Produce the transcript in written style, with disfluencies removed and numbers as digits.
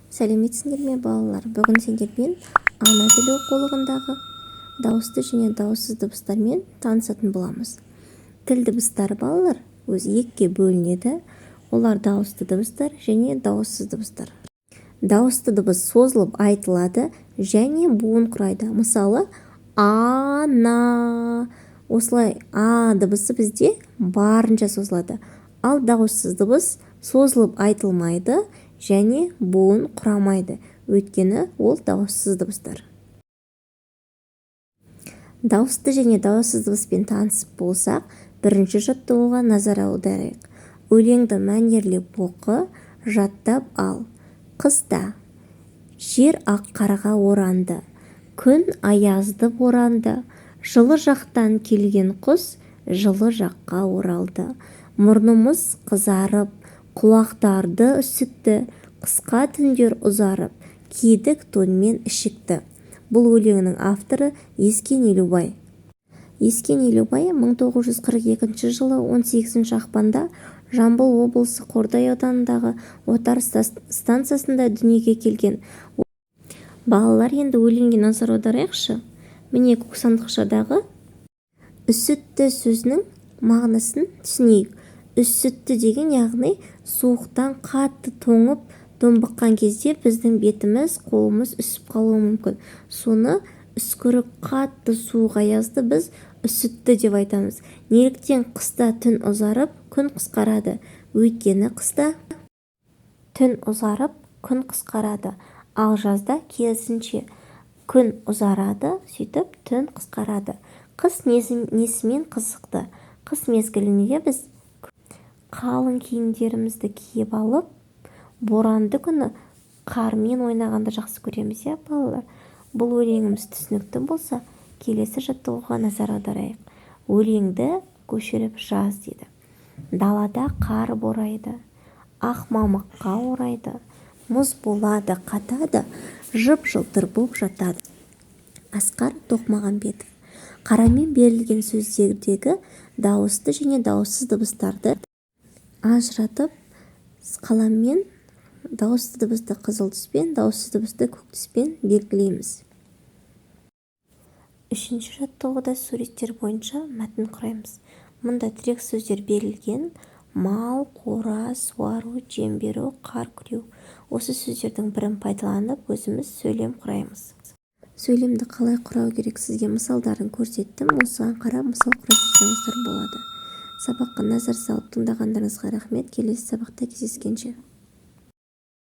Сәлеметсіңдер ме, балалар! Бүгін сендермен ана тілі оқулығындағы дауысты және дауыссыз дыбыстармен танысатын боламыз. Тіл дыбыстары, балалар, өзі екіге бөлінеді. Олар: дауысты дыбыстар және дауыссыз дыбыстар. Дауысты дыбыс созылып айтылады және буын құрайды. Мысалы, а, на. Осылай а дыбысы бізде барынша созылады. Ал дауыссыз дыбыс созылып айтылмайды және буын құрамайды, өйткені ол дауыссыз дыбыстар. Дауысты және дауыссыз дыбыспен танысып болсақ, бірінші жаттығуға назар аударайық. Өлеңді мәнерлеп оқы, жаттап ал. Қыста жер ақ қарға оранды, күн аязды, боранды. Жылы жақтан келген құс жылы жаққа оралды. Мұрнымыз қызарып, құлақтарды үсітті. Қысқа түндер ұзарып, кидік тон мен ішікті. Бұл өлеңнің авторы Ескен Елубай. Ескен Елубай 1942 жылы 18 ақпанда Жамбыл облысы Қордай ауданындағы Отар станциясында дүниеге келген. Балалар, енді өлеңге назар аударайықшы. Міне, көк сандықшадағы «үсітті» сөзінің мағынасын түсінейік. Үсітті деген, яғни суықтан қатты тоңып, домбыққан кезде біздің бетіміз, қолымыз үсіп қалуы мүмкін. Соны, үскірік, қатты суық аязды біз үсітті деп айтамыз. Неліктен қыста түн ұзарып, күн қысқарады? Өйткені қыста түн ұзарып, күн қысқарады. Ал жазда керісінше: күн ұзарады, сөйтіп түн қысқарады. Қыс несімен қызықты? Қыс мезгілінде біз қалың киімдерімізді киіп алып, боранды күні қармен ойнағанды жақсы көреміз, иә, балалар? Бұл өлеңіміз түсінікті болса, келесі жаттығуға назар аударайық. «Өлеңді көшіріп жаз», – дейді. Далада қар борайды, ақ мамыққа орайды, мұз болады, қатады, жып-жылтыр боп жатады. Асқар Тоқмағамбетов. Қарамен берілген сөздердегі дауысты және дауыссыз дыбыстарды ажыратып, қаламмен дауысты дыбысты қызыл түспен, дауыссыз дыбысты көк түспен белгілейміз. Үшінші жаттығуда суреттер бойынша мәтін құраймыз. Мұнда тірек сөздер берілген: мал, қора, суару, жем беру, қар күреу. Осы сөздердің бірін пайдаланып, өзіміз сөйлем құраймыз. Сөйлемді қалай құрау керек, сізге мысалдарын көрсеттім. Осыған қарап мысал құрастырсаңыздар болады. Сабаққа назар салып тыңдағандарыңызға рахмет! Келесі сабақта кездескенше!